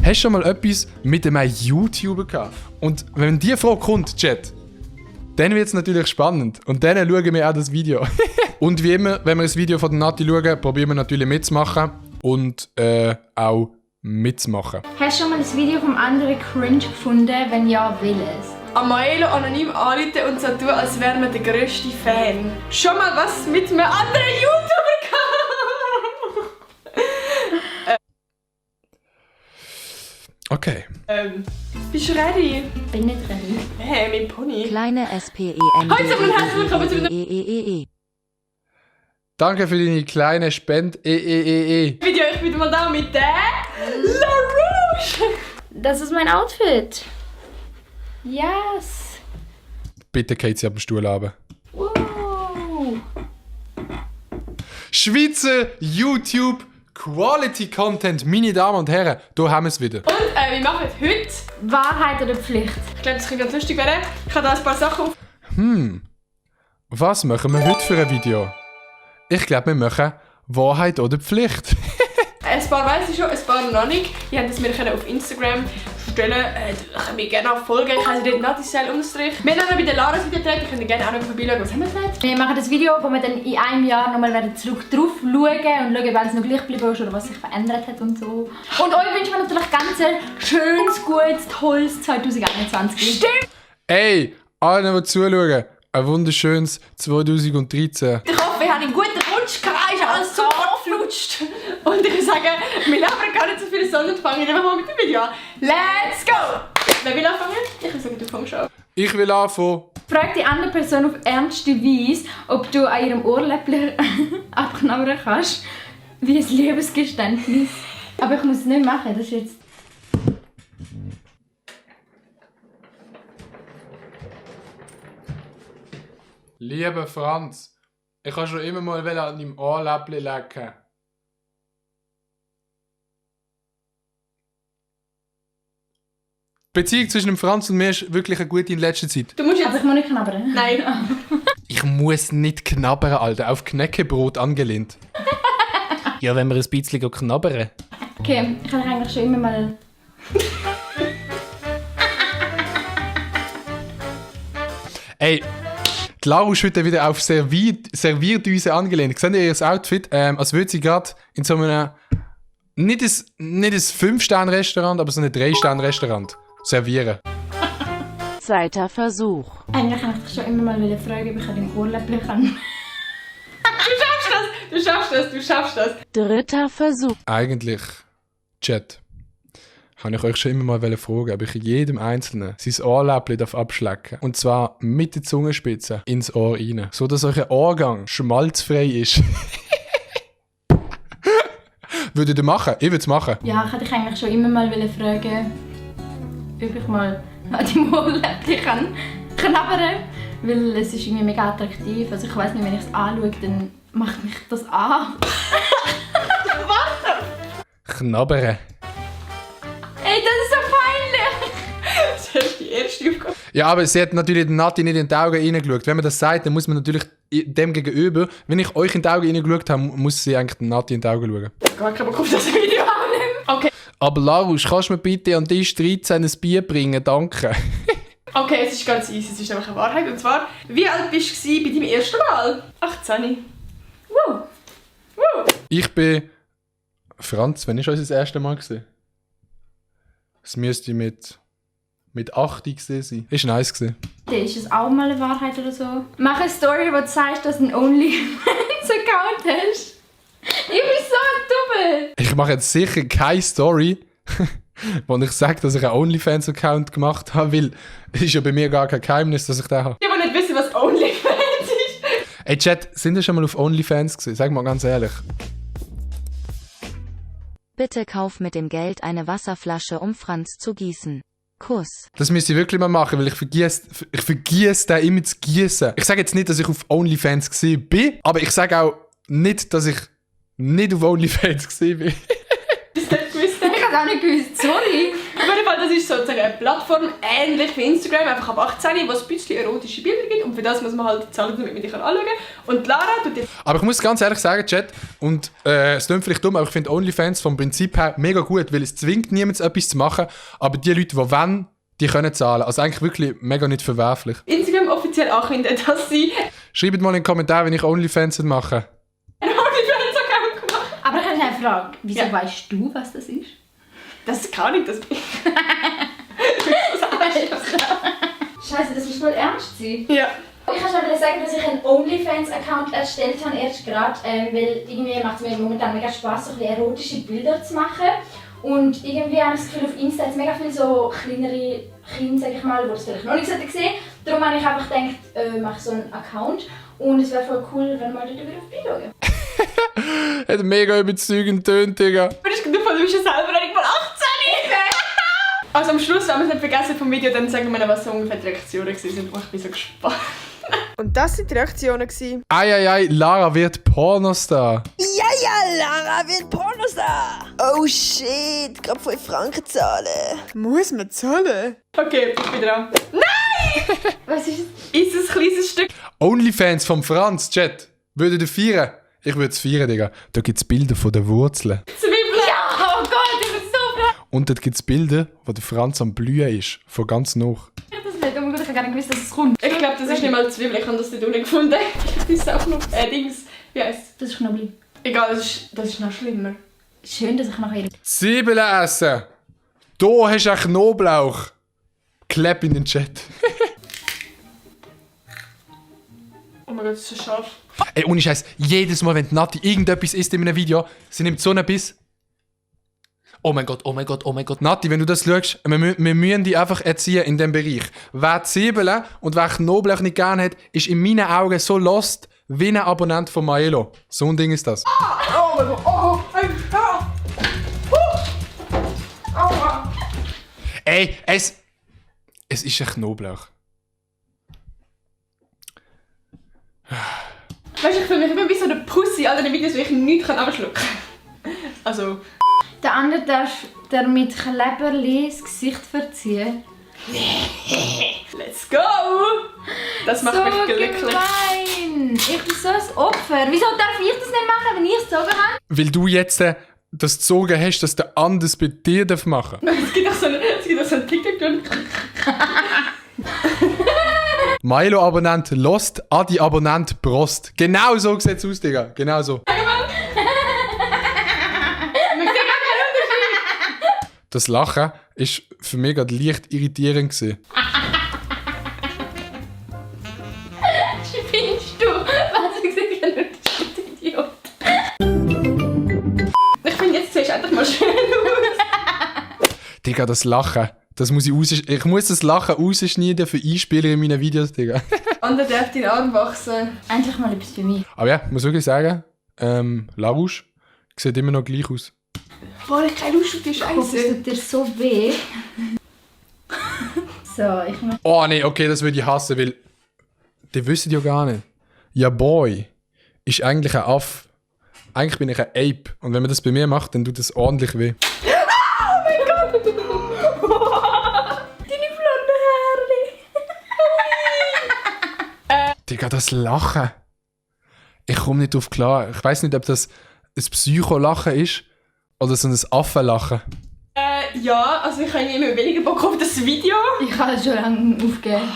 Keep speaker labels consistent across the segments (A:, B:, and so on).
A: Hast du schon mal etwas mit einem YouTuber gehabt? Und wenn die Frage kommt, Chat, dann wird es natürlich spannend. Und dann schauen wir auch das Video. Und wie immer, wenn wir das Video von der Nati schauen, probieren wir natürlich mitzumachen und auch mitzumachen.
B: Hast du schon mal ein Video vom anderen cringe gefunden? Wenn ja, welches?
C: Amaelo anonym anrufen und so tun, als wären wir der grösste Fan. Schon mal was mit einem anderen YouTuber gehabt?
A: Okay.
C: Bist du ready?
B: Bin nicht ready.
C: Hey, mein Pony.
D: Kleine SPEN.
C: Heute und herzlich willkommen zu einem
A: Danke für deine kleine Spende.
C: Video. Ich bin mal da mit der LaRouche.
B: Das ist mein Outfit. Yes.
A: Bitte geht sie ab dem Stuhl runter.
B: Wow.
A: Schweizer YouTube Quality Content, meine Damen und Herren, da haben wir es wieder.
C: Und wir machen heute,
B: Wahrheit oder Pflicht?
C: ich glaube, das könnte ganz lustig werden. Ich habe da ein paar Sachen auf.
A: Was machen wir heute für ein Video? Ich glaube, wir machen Wahrheit oder Pflicht.
C: Ein paar weiss ich schon, ein paar noch nicht. Die haben es mir auf Instagram stellen. Können wir gerne auch folgen. Ich heiße dort Natisel Unterstrich. Wir haben noch bei der Laras Video gedreht. Ich könnt gerne auch noch vorbeischauen. Was haben wir gedreht?
B: Wir machen das Video, wo wir dann in einem Jahr nochmal zurück drauf schauen und schauen, wenn es noch gleich geblieben ist oder was sich verändert hat und so. Und euch wünschen wir natürlich ganz ein schönes, gutes, tolles 2021. Stimmt!
A: Ey, alle, die zuschauen, ein wunderschönes 2013.
C: Ich hoffe, wir haben einen guten Rutsch gehabt. Ist alles super geflutscht. Und ich würde sagen, wir labern gar nicht so viel, sondern fangen einfach mal mit dem Video an. Let's go! Wer will anfangen? Ich würde sagen, du fängst an.
A: Ich will anfangen.
B: Frag die andere Person auf ernste Weise, ob du an ihrem Ohrläppchen abknabbern kannst, wie ein Liebesgeständnis. Aber ich muss es nicht machen, das ist jetzt...
A: Lieber Franz, ich habe schon immer mal an deinem Ohrläppchen lecken. Die Beziehung zwischen dem Franz und mir ist wirklich eine gute in letzter Zeit.
C: Du musst
B: Aber
C: jetzt...
B: ich muss nicht knabbern.
C: Nein.
A: Ich muss nicht knabbern, Alter. Auf Knäckebrot angelehnt. Ja, wenn wir ein bisschen knabbern.
B: Okay, ich habe eigentlich schon immer mal...
A: Ey, die Laura ist heute wieder auf Servierdüse angelehnt. Seht ihr ihr Outfit? Als würde sie gerade in so einem... Nicht ein 5-Sterne-Restaurant, aber so ein 3-Sterne-Restaurant servieren.
D: Zweiter Versuch.
B: Eigentlich wollte ich dich schon immer mal fragen, ob ich an deinem Ohrläppchen kann.
C: Du schaffst das.
D: Dritter Versuch.
A: Eigentlich, Chat, habe ich euch schon immer mal fragen, ob ich jedem Einzelnen sein Ohrläppchen abschlecken darf. Und zwar mit der Zungenspitze ins Ohr rein. So dass euer Ohrgang schmalzfrei ist. Würdet ihr machen? Ich würde es machen.
B: Ja, ich wollte dich eigentlich schon immer mal fragen, ob ich mal an deinem Ohrläppchen kann knabbern. Weil es ist irgendwie mega attraktiv. Also ich weiss nicht, wenn ich es anschaue, dann macht mich das an.
A: Knabbern.
B: Ey, das ist so peinlich!
C: Das ist die erste Aufgabe.
A: Ja, aber sie hat natürlich den Nati nicht in die Augen reingeschaut. Wenn man das sagt, dann muss man natürlich dem gegenüber, wenn ich euch in die Augen reingeschaut habe, muss sie eigentlich den Nati in die Augen schauen.
C: Gar keinen Bock auf das Video. Okay.
A: Aber Larusch, kannst du mir bitte an Tisch 13 ein Bier bringen? Danke.
C: Okay, es ist ganz easy. Es ist einfach eine Wahrheit. Und zwar, wie alt bist du bei deinem ersten Mal? 18.
B: Wow!
A: Ich bin... Franz, wann war unser erstes Mal? Es müsste mit 8 gewesen sein. Ist nice gewesen.
B: Ist es auch mal eine Wahrheit oder so? Mach eine Story, wo du sagst, dass du einen OnlyFans-Account hast. Ich bin so ein Double!
A: Ich mache jetzt sicher keine Story, wo ich sage, dass ich einen OnlyFans-Account gemacht habe, weil es ist ja bei mir gar kein Geheimnis, dass ich den habe.
C: Ich will nicht wissen, was OnlyFans ist.
A: Ey Chat, sind ihr schon mal auf OnlyFans gewesen? Sag mal ganz ehrlich.
D: Bitte kauf mit dem Geld eine Wasserflasche, um Franz zu gießen. Kuss.
A: Das müsste ich wirklich mal machen, weil ich vergiesse den immer zu gießen. Ich sage jetzt nicht, dass ich auf OnlyFans gewesen bin, aber ich sage auch nicht, dass ich nicht auf OnlyFans gewesen bin.
C: Das nicht gewusst.
B: Ich habe gar nicht gewusst, sorry.
C: Auf jeden Fall, das ist sozusagen eine Plattform, ähnlich wie Instagram, einfach ab 18, wo es ein bisschen erotische Bilder gibt. Und für das muss man halt zahlen, damit man die anschauen kann. Und Lara tut jetzt...
A: Aber ich muss ganz ehrlich sagen, Chat, und es klingt vielleicht dumm, aber ich finde OnlyFans vom Prinzip her mega gut, weil es zwingt niemand etwas zu machen, aber die Leute, die wollen, die können zahlen. Also eigentlich wirklich mega nicht verwerflich.
C: Instagram offiziell ankündigt, dass sie
A: Schreibt mal in den Kommentaren, wenn ich OnlyFans mache.
C: einen OnlyFans-Account gemacht haben.
B: Aber ich habe eine Frage. Wieso
C: Ja.
B: weißt du, was das ist?
C: Das kann ich, das bin ich.
B: Scheiße, das muss voll ernst sein.
C: Ja.
B: Ich kann schon sagen, dass ich einen OnlyFans-Account erstellt habe, erst gerade, weil irgendwie macht es mir momentan mega Spaß, so ein bisschen erotische Bilder zu machen. Und irgendwie habe ich das Gefühl, auf Insta hat es mega viele so kleinere Kinder, sag ich mal, die das vielleicht noch nicht gesehen haben. Darum habe ich einfach gedacht, mache so einen Account. Und es wäre voll cool, wenn wir dort vorbeischauen.
A: Hat mega überzeugend tönt, Digga.
C: Aber ich finde, du bist ja selber nicht mal 18. Also am Schluss, wenn wir es nicht vergessen vom Video, dann sagen wir noch, was so ungefähr die Reaktionen waren. Ich bin so gespannt.
E: Und das waren die Reaktionen.
A: Eieiei, Lara wird Pornostar.
E: Ja, Lara wird Pornostar. Oh shit, gerade 5 Franken zahlen. Muss man zahlen?
C: Okay, ich bin dran.
B: Was ist es?
C: Ist ein kleines Stück.
A: OnlyFans vom Franz, Chat. Würdet ihr feiern? Ich würde es feiern, Digga. Da gibt es Bilder von den Wurzeln.
C: Zwiebeln.
B: Oh Gott, ich bin so froh.
A: Und dort gibt es Bilder, wo der Franz am Blühen ist. Von ganz noch.
B: Das nicht. Oh mein Gott, ich habe gar nicht gewusst, dass es kommt.
C: Ich glaube, das ist nicht mal Zwiebeln. Ich habe das nicht unten gefunden. Ich weiß auch noch. Dings. Wie heisst
B: Das ist Knoblauch.
C: Egal, das ist noch schlimmer.
B: Schön, dass ich nachher...
A: Zwiebeln essen. Da hast du einen Knoblauch. Clap in den Chat.
C: Oh mein Gott, das ist so scharf.
A: Ey, ohne Scheiß, jedes Mal, wenn die Nati irgendetwas isst in einem Video, sie nimmt so einen Biss. Oh mein Gott, oh mein Gott, oh mein Gott. Nati, wenn du das schaust, wir müssen dich einfach erziehen in diesem Bereich. Wer Zwiebeln und wer Knoblauch nicht gerne hat, ist in meinen Augen so lost wie ein Abonnent von Maelo. So ein Ding ist das.
C: Oh mein Gott, oh, Aua.
A: Ey, es ist ein Knoblauch.
C: Weißt du, ich fühle mich immer wie so eine Pussy an den Videos, wo ich nichts abschlucken kann. Also...
B: Der andere darf der mit Kleberli das Gesicht verziehen.
C: Let's go! Das macht mich glücklich.
B: Gemein. Ich bin so ein Opfer. Wieso darf ich das nicht machen, wenn ich es gezogen habe?
A: Weil du jetzt das gezogen hast, dass der anders bei dir machen darf.
C: Es gibt auch so einen TikTok,
A: Milo-Abonnent lost, Adi-Abonnent Prost. Genau so sieht es aus, Digga. Genau so. Das Lachen war für mich gerade leicht irritierend gewesen.
B: Spinnst du? Was ich gesagt habe, du Idiot.
C: Ich finde, jetzt siehst du endlich mal schön aus.
A: Digga, das Lachen. Das muss ich muss das Lachen rausschneiden für Einspieler in meinen Videos, Digga.
C: Ander darf deinen Arm wachsen.
B: Endlich mal etwas für mich.
A: Aber ja, muss wirklich sagen, Larouche sieht immer noch gleich aus.
C: Boah, ich keine Lust auf die
B: Ich hoffe, es
C: Scheiße.
B: tut dir so weh. So, ich möchte...
A: Oh nee, okay, das würde ich hassen, weil die wissen ja gar nicht. Ja, Boy ist eigentlich ein Aff. Eigentlich bin ich ein Ape. Und wenn man das bei mir macht, dann tut das ordentlich weh.
C: Deine blonden Haare.
A: Digga, das Lachen. Ich komme nicht drauf klar. Ich weiß nicht, ob das ein Psycho-Lachen ist oder so ein Affenlachen.
C: Ja, also ich habe immer weniger Bock auf das Video.
B: Ich habe schon lange aufgegeben.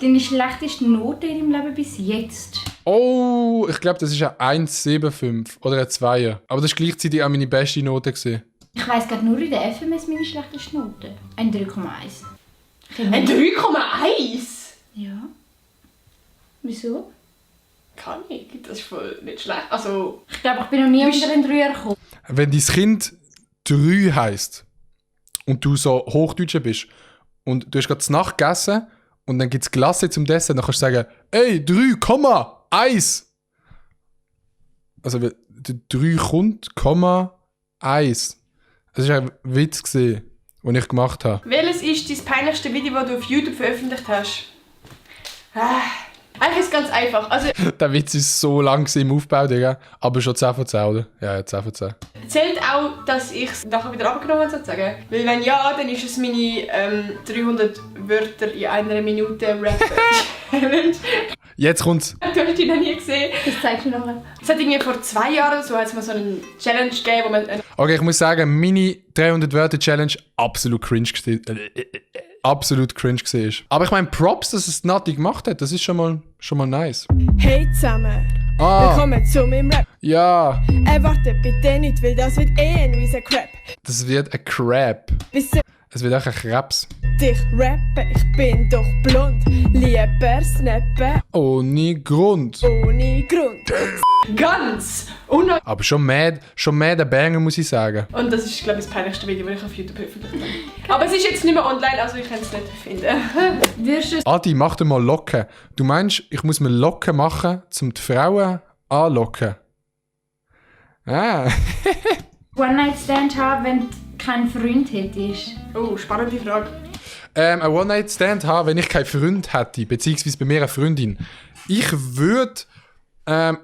B: Deine schlechteste Note in deinem Leben bis jetzt?
A: Oh, ich glaube, das ist ein 1,75 oder ein 2er. Aber das war gleichzeitig auch meine beste Note gewesen.
B: Ich weiss gerade nur in der FMS meine schlechteste Note. Ein 3,1.
C: Ein 3,1?
B: Ja. Wieso?
C: Kann ich, das ist voll nicht schlecht. Also...
B: Ich glaube, ich bin noch nie unter den 3er gekommen.
A: Wenn dein Kind 3 heisst und du so Hochdeutscher bist und du hast gerade Nacht gegessen und dann gibt es Glasse zum Dessert, dann kannst du sagen, ey, 3,1. Also, der 3 kommt, 1. Das war ein Witz, den ich gemacht habe.
C: Welches ist dein peinlichste Video, das du auf YouTube veröffentlicht hast? Eigentlich ist es ganz einfach. Also
A: Der Witz ist so lang im Aufbau, Digga. Aber schon 10 von 10, oder? Ja, 10 von 10.
C: zählt auch, dass ich es nachher wieder abgenommen habe, sozusagen. Weil wenn ja, dann ist es meine 300 Wörter in einer Minute Rap-Challenge.
A: Jetzt kommt's.
C: Du hast die noch nie gesehen.
B: Das zeigst du noch mal.
C: Es hat irgendwie vor 2 Jahren so, hat's mal so eine Challenge gegeben, wo man...
A: Okay, ich muss sagen, meine 300 Wörter Challenge absolut cringe absolut cringe war. Aber ich meine, Props, dass es Nati gemacht hat, das ist schon mal nice.
E: Hey zusammen,
A: Ah,
E: willkommen zu meinem Rap.
A: ja,
E: Wartet bitte nicht, weil das wird ein riesen Crap.
A: das wird ein Crap.
E: Bis
A: Es wird auch ein Krebs.
E: dich rappen, ich bin doch blond. Lieber snappen,
A: Ohne Grund.
E: ohne Grund.
C: Ganz
A: Aber schon mehr der Banger, muss ich sagen.
C: Und das ist, glaube ich, das peinlichste Video, das ich auf YouTube veröffentlicht habe. Aber es ist jetzt nicht mehr online, also ich kann es nicht finden.
B: Würdest du
A: Adi, mach dir mal Locken. Du meinst, ich muss mir Locken machen, um die Frauen anlocken? Ah.
B: One-Night-Stand haben, wenn du keinen Freund hättest?
C: Oh, spannende Frage.
A: Ein One-Night-Stand haben, wenn ich keinen Freund hätte, beziehungsweise bei mir eine Freundin. Ich würde...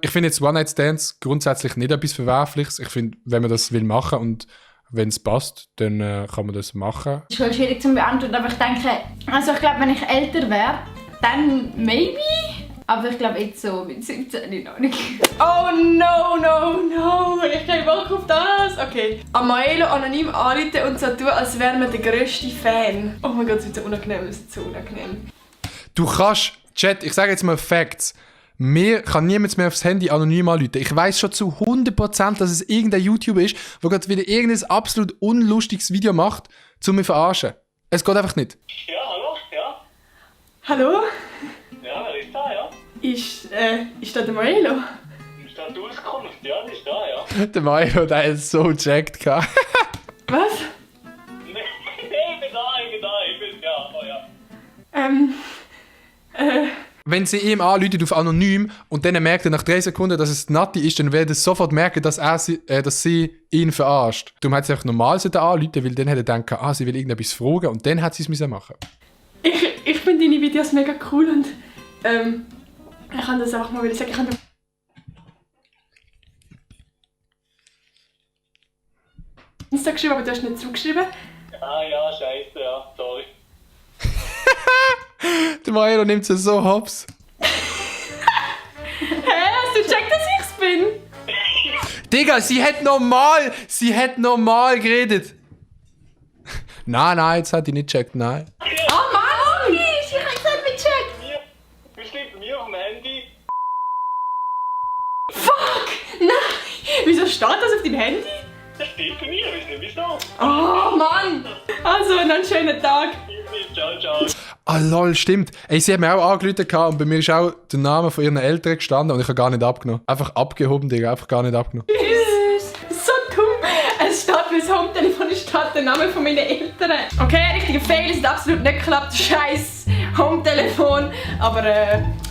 A: ich finde jetzt One-Night-Stands grundsätzlich nicht etwas Verwerfliches. Ich finde, wenn man das will machen und wenn es passt, dann kann man das machen.
B: Das ist voll schwierig zu beantworten, aber ich denke, also ich glaube, wenn ich älter wäre, dann maybe. Aber ich glaube jetzt so mit 17 noch nicht.
C: Oh no, ich habe keinen Bock auf das. Okay. Amaelo anonym anrufen und so tun, als wäre man der grösste Fan. Oh mein Gott, es wird so unangenehm, es ist so unangenehm.
A: Du kannst, Chat, ich sage jetzt mal Facts. Mir kann niemand mehr aufs Handy anonym anrufen. Ich weiss schon zu 100%, dass es irgendein YouTuber ist, der gerade wieder irgendein absolut unlustiges Video macht, um mich zu verarschen. Es geht einfach nicht.
F: Ja, hallo? Ja?
C: Hallo?
F: Ja, wer ist da, ja?
C: Ist da der Amaelo?
F: Ist da die Auskunft? Ja, die ist da, ja.
A: Der Mario, der ist so gecheckt.
C: Was?
F: Nee, ich bin ja, oh ja.
A: Wenn sie ihm anruft auf anonym und dann merkt er nach 3 Sekunden, dass es Nati ist, dann wird er sofort merken, dass sie ihn verarscht. Darum hat sie einfach normal anrufen, weil dann hat er gedacht, sie will irgendetwas fragen und dann hat sie es machen.
C: Ich finde deine Videos mega cool und ich kann das einfach mal sagen. Ich kann Insta geschrieben, aber du hast nicht zurückgeschrieben.
F: Ah ja, scheiße, ja, sorry.
A: Der Mario nimmt sie so hops.
C: Hä, hast du gecheckt, dass ich's bin?
A: Digga, sie hat normal geredet. Nein, jetzt hat die nicht gecheckt, nein.
C: Oh Mann! Ich hab gesagt, mit Check!
F: Was steht bei mir auf dem Handy?
C: Fuck! Nein! Wieso steht das auf deinem Handy?
F: Das steht bei mir, wisst ihr wieso?
C: Oh Mann! Also, noch einen schönen Tag.
F: Ciao, ciao.
A: Ah lol, stimmt. Ey, sie hat mir auch angerufen und bei mir ist auch der Name von ihren Eltern gestanden und ich habe gar nicht abgenommen. Einfach abgehoben, Digga, einfach gar nicht abgenommen.
C: Tschüss! So dumm! Es steht für das Home-Telefon, es steht der Name von meinen Eltern. Okay, richtiger Fail, es hat absolut nicht geklappt. Scheiß Home-Telefon. Aber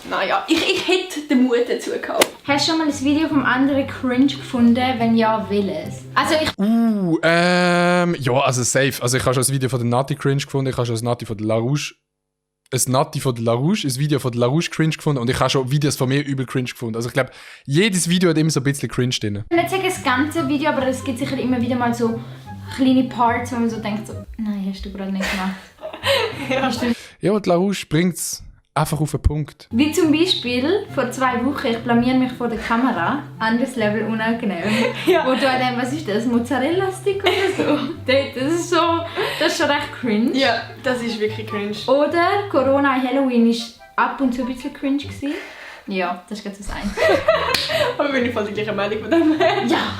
C: naja, ich hätte den Mut dazu gehabt.
B: Hast du schon mal ein Video vom anderen cringe gefunden? Wenn ja, welches? Also ich...
A: Ja, also safe. Also ich habe schon ein Video von der Nati cringe gefunden, ich habe schon ein Nati von der LaRouche. Ein Video von der LaRouche cringe gefunden und ich habe schon Videos von mir übel cringe gefunden. Also ich glaube, jedes Video hat immer so ein bisschen cringe drin.
B: Ich will nicht sagen das ganze Video, aber es gibt sicher immer wieder mal so kleine Parts, wo man so denkt, so, nein, hast du gerade nicht gemacht.
A: Ja, die LaRouche bringt es einfach auf den Punkt.
B: Wie zum Beispiel vor 2 Wochen, ich blamiere mich vor der Kamera, anderes Level unangenehm.
C: Ja.
B: Wo du dann, was ist das, Mozzarella-Stick oder so? Das ist schon recht cringe.
C: Ja, das ist wirklich cringe.
B: Oder Corona Halloween war ab und zu ein bisschen cringe gewesen. Ja, das ist ganz das Einzige.
C: Aber bin ich voll die gleiche Meinung von dem her.
B: Ja.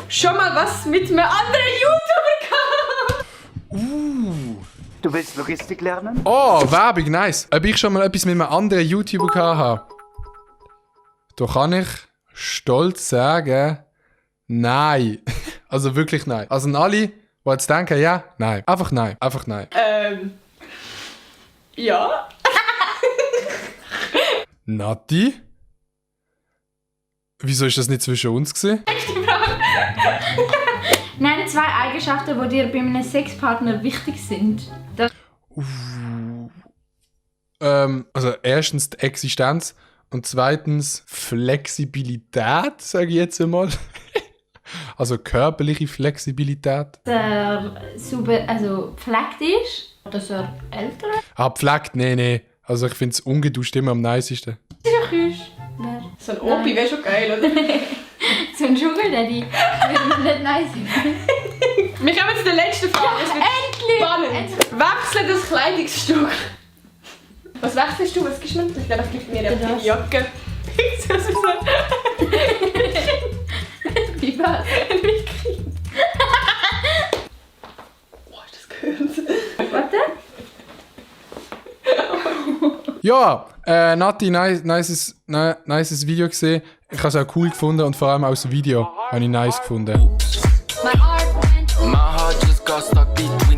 C: Schon mal was mit einem anderen YouTuber gehabt?
G: Du willst Logistik lernen?
A: Oh, Werbung, nice. Ob ich schon mal etwas mit einem anderen YouTuber gehabt habe? Da kann ich stolz sagen, nein. Also wirklich nein. Also an alle, die jetzt denken, ja, nein. Einfach nein. Einfach nein.
C: Ja.
A: Nati? Wieso ist das nicht zwischen uns gewesen?
B: Nenn 2 Eigenschaften, die dir bei einem Sexpartner wichtig sind. Das
A: Also erstens die Existenz und zweitens Flexibilität, sage ich jetzt einmal. Also körperliche Flexibilität.
B: Dass er super, also gepflegt ist. Dass er älter ist.
A: Ah, pflegt? Nee. Also ich finde das Ungeduscht immer am nicesten.
B: Ist ja küsch.
C: So ein Opi wäre schon geil, oder?
B: So ein Sugar Daddy würde mir nicht nice sein.
C: Wir kommen zu der letzten Frage. Es wird
B: Endlich!
C: spannend. Wechsle das Kleidungsstück. Was wechselst du? Was gibst du mir? Ich glaube, ich gebe mir eine Jacke. Ich sehe so.
B: Wie was?
C: Ein Kind. Oh, hast du das gehört?
B: Warte.
A: Ja, Nati, nices Video gesehen. Ich habe es auch cool gefunden und vor allem auch das Video habe ich nice gefunden.
H: My heart just got stuck between